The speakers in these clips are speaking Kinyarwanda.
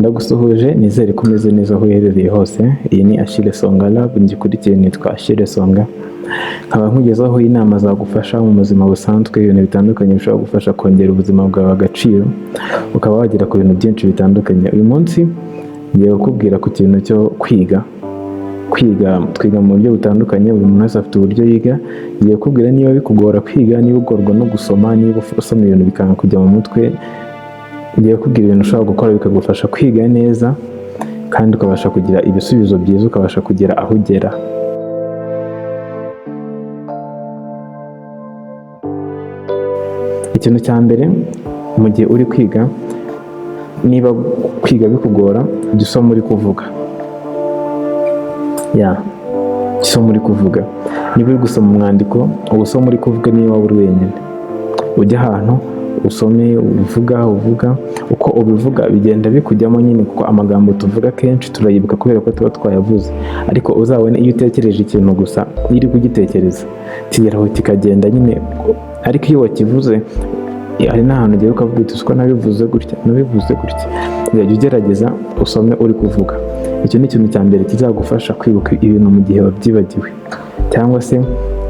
Ndagusuhuje, nizere ko umeze neza aho uherereye hose. Iyi ni Achille Songa Lab, ngikurikiye nitwa Achille Songa. Nkaba nkugezaho inama zagufasha mu buzima busanzwe, ibintu bitandukanye bishobora gufasha kongera ubuzima bwawe agaciro, ukaba wagera ku bintu byinshi bitandukanye. Uyu munsi ngiye kukubwira ku kintu cyo kwiga. Kwiga twiga mu buryo butandukanye, buri muntu wese afite uburyo yiga. Ngiye kukubwira niba bikugora kwiga, niba ugorwa no gusoma, niba usoma ibintu bikanga kujya mu mutwe, ngiye kukubwira ibintu ushobora gukora bikagufasha kwiga neza kandi ukabasha kugira ibisubizo byiza, ukabasha kugera aho ugera. Ikintu cya mbere, mu gihe uri kwiga, niba kwiga bikugora, jya usoma uri kuvuga. Ya, jya usoma uri kuvuga. Niba uri gusoma umwandiko, uba usoma uri kuvuga niba waba uri wenyine. Ujye ahantu usome uvuga uvuga, uko ubivuga bigenda bikujyamo nyine, kuko amagambo tuvuga kenshi turayibuka kubera ko tuba twayavuze. Ariko uzabone iyo utekereje ikintu gusa, iyo uri kugitekereza kigeraho kikagenda nyine, ariko iyo wakivuze hari n'ahantu ugera ukavuga uti siko nabivuze gutya, nabivuze gutya. Uzajya ugerageza usome uri kuvuga. Icyo ni ikintu cya mbere kizagufasha kwibuka ibintu mu gihe wabyibagiwe, cyangwa se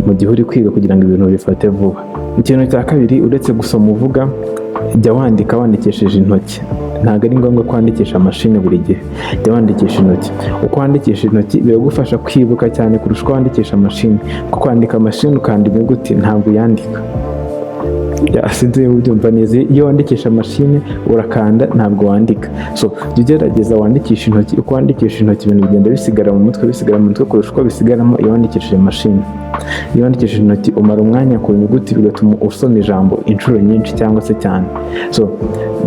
mu gihe uri kwiga, kugira ngo ibintu bifate vuba. Ikintu cya kabiri, uretse gusoma uvuga, jya wandika wandikishije intoki. Ntabwo ari ngombwa kwandikisha mashini buri gihe, jya wandikisha intoki. Uko wandikisha intoki biragufasha kwibuka cyane kurusha uko wandikisha mashini, kuko kwandika mashini ukanda inyuguti ntabwo uyandika. Sinzi niba ubyumva neza. Iyo wandikisha mashini urakanda, ntabwo wandika. So jya ugerageza wandikisha intoki. Uko wandikisha intoki ibintu bigenda bisigara mu mutwe, bisigara mu mutwe kurusha uko bisigaramo iyo wandikishije mashini. Iyo wandikishije intoki umara umwanya ku nyuguti, bigatuma usoma ijambo inshuro nyinshi cyangwa se cyane. So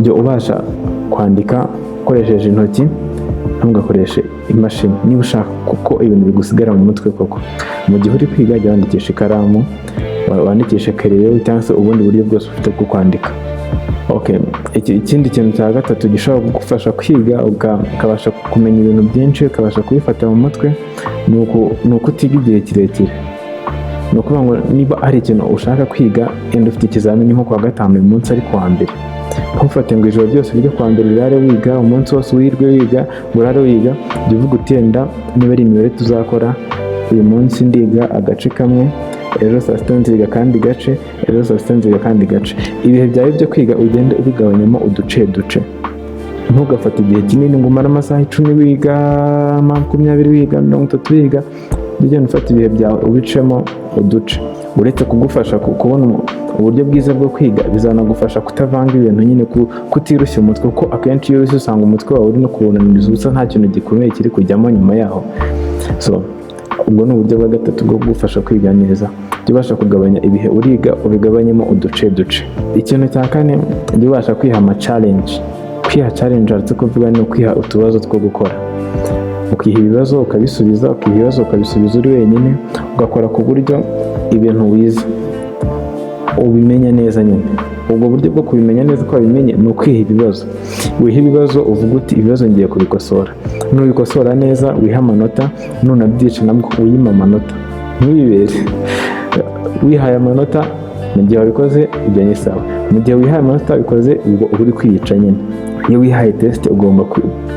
jya ubasha kwandika ukoresheje intoki, ntugakoreshe imashini niba ushaka kuko ibintu bigusigara mu mutwe koko. Mu gihe uri kwiga, jya wandikisha ikaramu, wandikishe kereyo, cyangwa se ubundi buryo bwose ufite bwo kwandika. Okay. Ikindi kintu cya gatatu gishobora kugufasha kwiga ukabasha kumenya ibintu byinshi, ukabasha kubifata mu mutwe, ni ukutiga igihe kirekire. Ni ukuvuga ngo niba hari ikintu ushaka kwiga, yenda ufite ikizamini nko kuwa gatanu, uyu munsi ari kuwa mbere, ntufate ngo ijoro ryose ryo kuwa mbere urare wiga, umunsi wose wirwe wiga, ngo urare wiga. Jya uvuga uti yenda niba ari imibare tuzakora uyu munsi, ndiga agace kamwe, ejo saa sita nziga akandi gace, ejo saa sita nziga akandi gace. Ibihe byawe byo kwiga ugende ubigabanyamo uduce duce. Ntugafate igihe kinini ngo umare amasaha 10 wiga, 20 wiga, 30 wiga. Jya ugenda ufata ibihe byawe ubicemo uduce. Uretse kugufasha kubona uburyo bwiza bwo kwiga, bizanagufasha kutavanga ibintu nyine, kutirushya umutwe, kuko akenshi iyo urushye usanga umutwe wawe uri no kuwunaniriza ubusa, nta kintu gikomeye kiri kujyamo nyuma yaho. So ubwo ni uburyo bwa gatatu bwo kugufasha kwiga neza. Jya ubasha kugabanya ibihe uriga, ubigabanyemo uduce duce. Ikintu cya kane, jya ubasha kwiha ama challenge. Kwiha challenge uretse kuvuga ni ukwiha utubazo two gukora, ukiha ibibazo ukabisubiza, ukiha ibibazo ukabisubiza uri wenyine, ugakora ku buryo ibintu wize ubimenya neza nyine. Ubwo buryo bwo kubimenya neza ko wabimenye ni ukwiha ibibazo. Wiha ibibazo uvuga uti ibibazo ngiye kubikosora. Nubikosora neza wiha amanota, nunabyica nabwo wiyime amanota, ntwibere. Wihaye amanota mu gihe wabikoze, ibyo ni sawa. Mu gihe wihaye amanota wabikoze, ubwo uba uri kwiyica nyine. Iyo wihaye test ugomba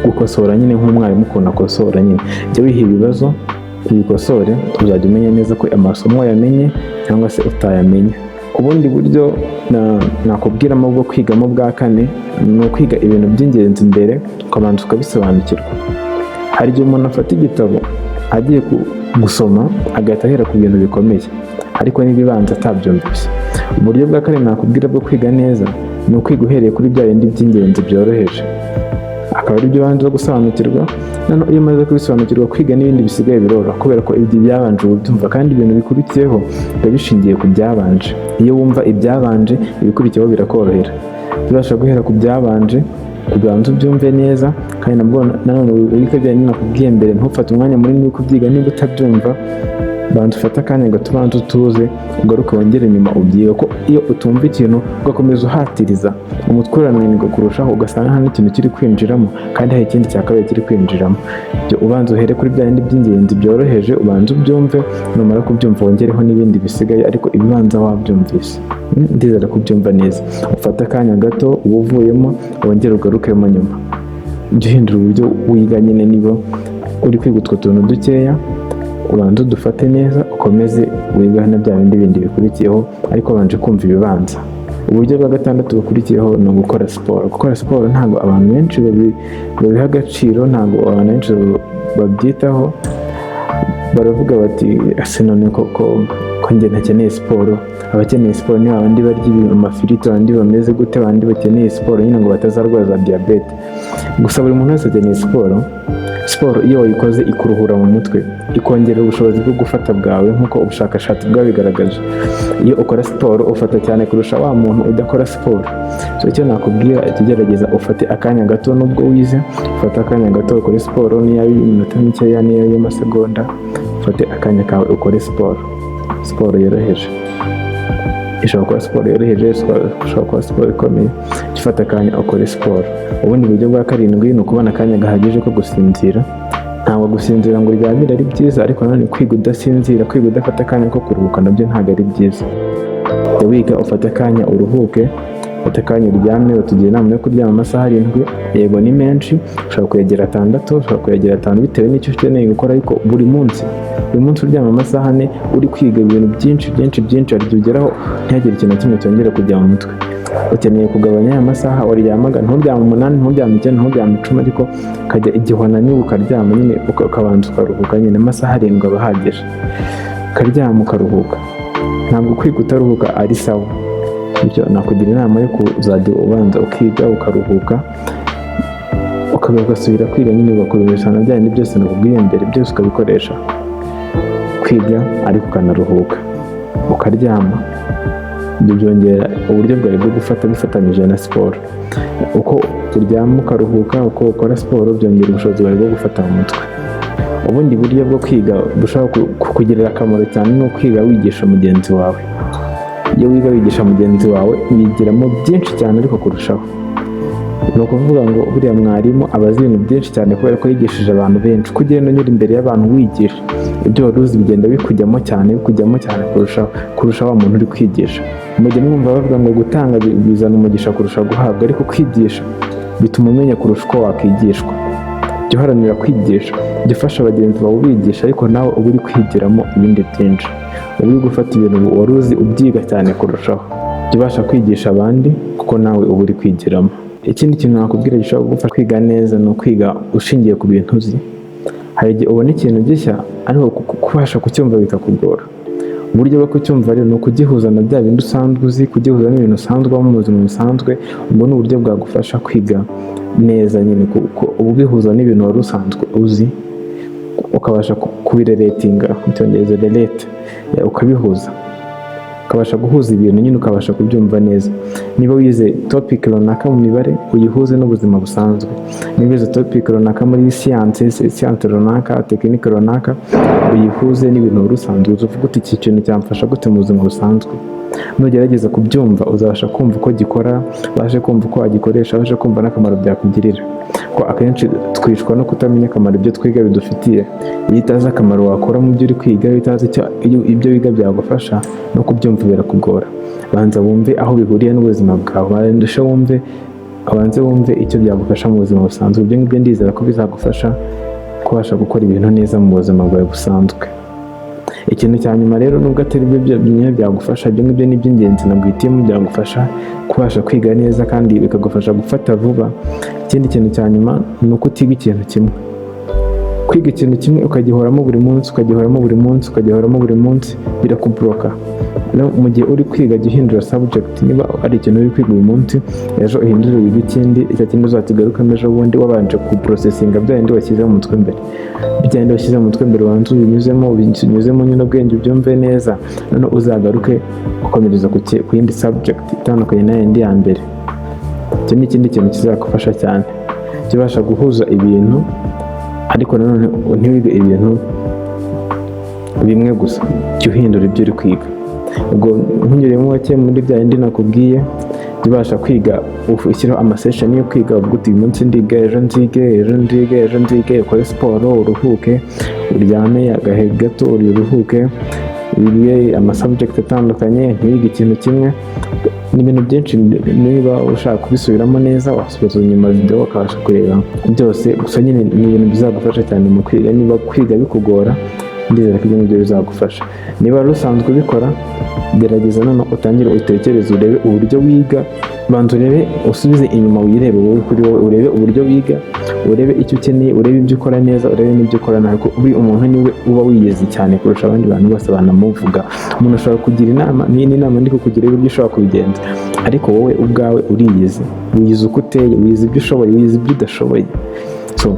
gukosora nyine nk'umwarimu ukuntu akosora nyine. Jya wiha ibibazo ubikosore, uzajya umenya neza ko amasomo wayamenye cyangwa se utayamenye. Ubundi buryo nakubwiramo bwo kwigamo bwa kane, ni ukwiga ibintu by'ingenzi mbere, ukabanza ukabisobanukirwa. Hari igihe umuntu afata igitabo agiye gusoma, agahita ahera ku bintu bikomeye, ariko n'ibibanza atabyumvise. Uburyo bwa kane nakubwira bwo kwiga neza ni ukwiga uhereye kuri bya bindi by'ingenzi byoroheje, akaba ari byo ubanza gusobanukirwa. Noneho iyo umaze kubisobanukirwa, kwiga n'ibindi bisigaye biroroha, kubera ko ibyo byabanje uba ubyumva, kandi ibintu bikurikiyeho biba bishingiye ku byabanje. Iyo wumva ibyabanje, ibikurikiyeho birakorohera. Ubasha guhera ku byabanje, ubanza ubyumve neza, kandi nabwo nanone wige bya bindi nakubwiye mbere. Ntufate umwanya munini wo kubyiga niba utabyumva. Banza ufate akanya gato, ubanze utuze, ugaruke wongere nyuma ubyiga, ko iyo utumva ikintu ugakomeza uhatiriza, umutwe urananirwa kurushaho, ugasanga nta n'ikintu kiri kwinjiramo kandi hari ikindi cya kabiri kiri kwinjiramo. Jya ubanza uhere kuri bya bindi by'ingenzi byoroheje, ubanze ubyumve, numara kubyumva wongereho n'ibindi bisigaye, ariko ibibanza wabyumvise. Ndizera kubyumva neza. Ufate akanya gato, uba uvuyemo, wongere ugarukemo nyuma. Jya uhindura uburyo wiga nyine. Niba uri kwiga utwo tuntu dukeya, ubanze udufate neza, ukomeze wiga na bya bindi bindi bikurikiyeho, ariko wabanje kumva ibibanza. Uburyo bwa gatandatu bukurikiyeho ni ugukora siporo. Gukora siporo ntabwo abantu benshi babiha agaciro, ntabwo abantu benshi babyitaho. Baravuga bati: "Ese none koko ko njye ntakeneye siporo?" Abakeneye siporo ni babandi barya amafiriti, abandi bameze gute, abandi bakeneye siporo nyine ngo batazarwara za diyabete. Gusa buri muntu wese akeneye siporo. Siporo iyo wayikoze ikuruhura mu mutwe, ikongera ubushobozi bwo gufata bwawe, nk'uko ubushakashatsi bwabigaragaje. Iyo ukora siporo ufata cyane kurusha wa muntu udakora siporo. So icyo nakubwira, jya ugerageza ufate akanya gato nubwo wize, ufate akanya gato ukore siporo, niyo ari iminota mikeya, niyo y'amasegonda, ufate akanya kawe ukore siporo. Siporo yoroheje, ishobora kuba siporo yoroheje, ishobora kuba siporo ikomeye, jya ufata akanya ukore siporo. Ubundi buryo bwa karindwi ni ukubona akanya gahagije ko gusinzira. Ntabwo gusinzira ngo uryamire ari byiza, ariko nanone kwiga udasinzira, kwiga udafata akanya ko kuruhuka, nabyo ntabwo ari byiza. Jya wiga ufate akanya uruhuke, ufate akanya uryame. Batugira inama yo kuryama amasaha 7. Yego ni menshi, ushobora kuyagera 6, ushobora kuyagera 5, bitewe n'icyo ukeneye gukora. Ariko buri munsi, buri munsi uryama amasaha 4, uri kwiga ibintu byinshi byinshi byinshi, hari igihe ugeraho ntihagire ikintu na kimwe cyongera kujya mu mutwe. Ukeneye kugabanya aya masaha waryamaga, nturyame 8, nturyame 9, nturyame 10, ariko ukajya igihe wananiwe ukaryama nyine, ukabanza ukaruhuka nyine. Amasaha 7 aba ahagije, ukaryama ukaruhuka. Ntabwo kwiga utaruhuka ari sawa. Ibyo nakugira inama yo kuzajya ubanza ukiga, ukaruhuka, ugasubira kwiga nyine, ugakoresha na bya bindi byose nakubwiye mbere, byose ukabikoresha. Kwiga ariko ukanaruhuka, ukaryama, ibyo byongera uburyo bwawe bwo gufata, bifatanyije na siporo. Uko uryama ukaruhuka, uko ukora siporo, byongera ubushobozi bwawe bwo gufata mu mutwe. Ubundi buryo bwo kwiga bushobora kukugirira akamaro cyane ni ukwiga wigisha mugenzi wawe. Iyo wiga wigisha mugenzi wawe, wigiramo byinshi cyane ariko kurushaho. Ni ukuvuga ngo buriya mwarimu aba azi ibintu byinshi cyane kubera ko yigishije abantu benshi. Uko ugenda unyura imbere y'abantu wigisha, ibyo wari uzi bigenda bikujyamo cyane, bikujyamo cyane kurushaho, kurusha wa muntu uri kwigisha. Mujya mwumva bavuga ngo gutanga bizana umugisha kurusha guhabwa, ariko kwigisha bituma umenya kurusha uko wakwigishwa. Jya uharanira kwigisha, jya ufasha bagenzi bawe ubigisha, ariko nawe uba uri kwigiramo ibindi byinshi, uba uri gufata ibintu wari uzi ubyiga cyane kurushaho. Jya ubasha kwigisha abandi kuko nawe uba uri kwigiramo. Ikindi kintu nakubwira gishobora kugufasha kwiga neza ni ukwiga ushingiye ku bintu uzi. Hari igihe ubona ikintu gishya, ariko kubasha kucyumva bikakugora. Uburyo bwo kucyumva rero ni ukugihuza na bya bindi usanzwe uzi, kugihuza n'ibintu usanzwe ubamo mu buzima busanzwe. Ubwo ni uburyo bwagufasha kwiga neza nyine, kuko uba ubihuza n'ibintu wari usanzwe uzi, ukabasha kubirelatinga, mu Cyongereza relate, ukabihuza, ukabasha guhuza ibintu nyine, ukabasha kubyumva neza. Niba wize topic runaka mu mibare, uyihuze n'ubuzima busanzwe. Niba wize topic runaka muri siyanse, siyanse runaka, tekinike runaka, uyihuze n'ibintu wari usanzwe uzi, uvuga uti: "Iki kintu cyamfasha gute mu buzima busanzwe?" Nugerageza kubyumva, uzabasha kumva uko gikora, ubashe kumva uko wagikoresha, ubashe kumva n'akamaro byakugirira, ko akenshi twicwa no kutamenya akamaro ibyo twiga bidufitiye. Iyo utazi akamaro wakora mu byo uri kwiga, iyo utazi icyo ibyo wiga byagufasha, no kubyumva birakugora. Banza wumve aho bihuriye n'ubuzima bwawe, banza wumve, abanze wumve icyo byagufasha mu buzima busanzwe. Ibyo ngibyo ndizera ko bizagufasha kubasha gukora ibintu neza mu buzima bwawe busanzwe. Ikintu cya nyuma rero, nubwo atari byo byonyine byagufasha, ibyo ngibyo ni iby'ingenzi nabwitiyemo byagufasha kubasha kwiga neza kandi bikagufasha gufata vuba. Ikindi kintu cya nyuma ni uko utiga ikintu kimwe. Kwiga ikintu kimwe ukagihoramo buri munsi, ukagihoramo buri munsi, ukagihoramo buri munsi, birakublocka. No mu gihe uri kwiga, jya uhindura subject. Niba ari ikintu uri kwiga uyu munsi, ejo uhindure wige ikindi. Icyo kindi uzakigarukamo ejo bundi, wabanje kuprocessinga bya bindi washyize mu mutwe mbere. Bya bindi washyize mu mutwe mbere, ubanze ubinyuzemo, ubinyuzemo nyine ubwenge, ubyumve neza, noneho uzagaruke ukomereza ku yindi subject itandukanye na yindi ya mbere. Icyo ni ikindi kintu kizagufasha cyane. Jya ubasha guhuza ibintu, ariko nanone ntiwige ibintu bimwe gusa, jya uhindura ibyo uri kwiga. Ubwo nkunyuremo make muri bya bindi nakubwiye: jya ubasha kwiga ushyiraho amasession yo kwiga, uvuga uti: "Uyu munsi ndiga, ejo nzige, ejo nzige, ejo nzige." Ukore siporo, uruhuke, uryame agahe gato, uruhuke. Wige amasubject atandukanye, ntiwige ikintu kimwe. Ni ibintu byinshi. Niba ushaka kubisubiramo neza, wasubiza inyuma video ukabasha kureba byose. Gusa nyine ni ibintu bizagufasha cyane mu kwiga. Niba kwiga bikugora, ndizera ko ibyo ngibyo bizagufasha. Niba wari usanzwe ubikora, gerageza noneho utangire utekereze, urebe uburyo wiga. Banza urebe, usubize inyuma, wirebe wowe kuri wowe, urebe uburyo wiga, urebe icyo ukeneye, urebe ibyo ukora neza, urebe n'ibyo ukora nabi, kuko buri umuntu niwe uba wiyizi cyane kurusha abandi bantu bose banamuvuga. Umuntu ashobora kugira inama, n'iyi ni inama ndi kukugira y'uburyo ushobora kubigenza, ariko wowe ubwawe uriyizi, wiyizi uko uteye, wiyizi ibyo ushoboye, wiyizi ibyo udashoboye. So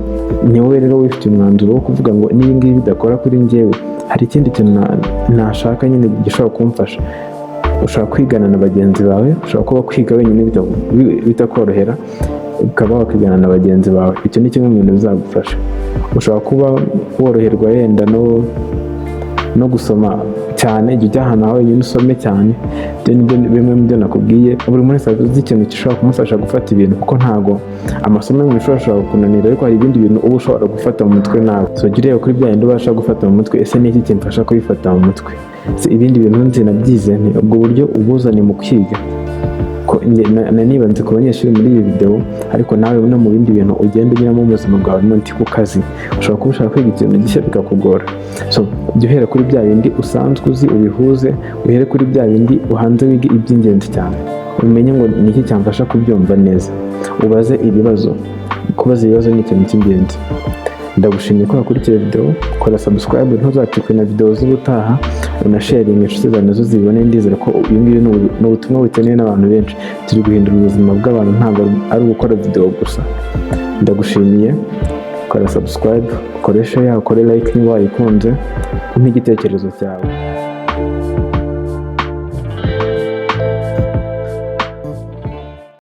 ni wowe rero wifitiye umwanzuro wo kuvuga ngo n'ibi ngibi bidakora kuri njyewe, hari ikindi kintu nashaka nyine gishobora kumfasha. Ushobora kwigana na bagenzi bawe, ushobora kuba kwiga wenyine bitakorohera, ukaba wakwigana na bagenzi bawe. Icyo ni kimwe mu bintu bizagufasha. Ushobora kuba woroherwa yenda no gusoma cyane, jya ujya ahantu hawe wenyine usome cyane. Ibyo ni byo bimwe mu byo nakubwiye. Buri muntu wese azi ikintu gishobora kumufasha gufata ibintu, kuko ntago amasomo yo mu ishuri ashobora kukunanira, ariko hari ibindi bintu uba ushobora gufata mu mutwe nawe. So jya ureba kuri bya bindi ubasha gufata mu mutwe. Ese ni iki kimfasha kubifata mu mutwe? Se ibindi bintu nzi nabyize nte? Ubwo buryo ubuzane mu kwiga. Ko nibanze ku banyeshuri muri iyi video, ariko nawe no mu bindi bintu ugenda unyuramo mu buzima bwawe munsi, ku kazi, ushobora kuba ushaka kwiga ikintu gishya bikakugora. So jya uhera kuri bya bindi usanzwe uzi, ubihuze, uhere kuri bya bindi uhanze, wige iby'ingenzi cyane, umenye ngo ni iki cyamfasha kubyumva neza, ubaze ibibazo. Kubaza ibibazo ni ikintu cy'ingenzi. Ndagushimiye ko wakurikiye video. Kora subscribe ntuzacikwe na video z'ubutaha, unasharinga inshuti zawe nazo zibone. Ndizera ko uyu nguyu ni ubutumwa bukenewe n'abantu benshi. Turi guhindura ubuzima bw'abantu, ntabwo ari ugukora video gusa. Ndagushimiye. Kora subscribe, ukore share, ukore like niba wayikunze, umpe igitekerezo cyawe.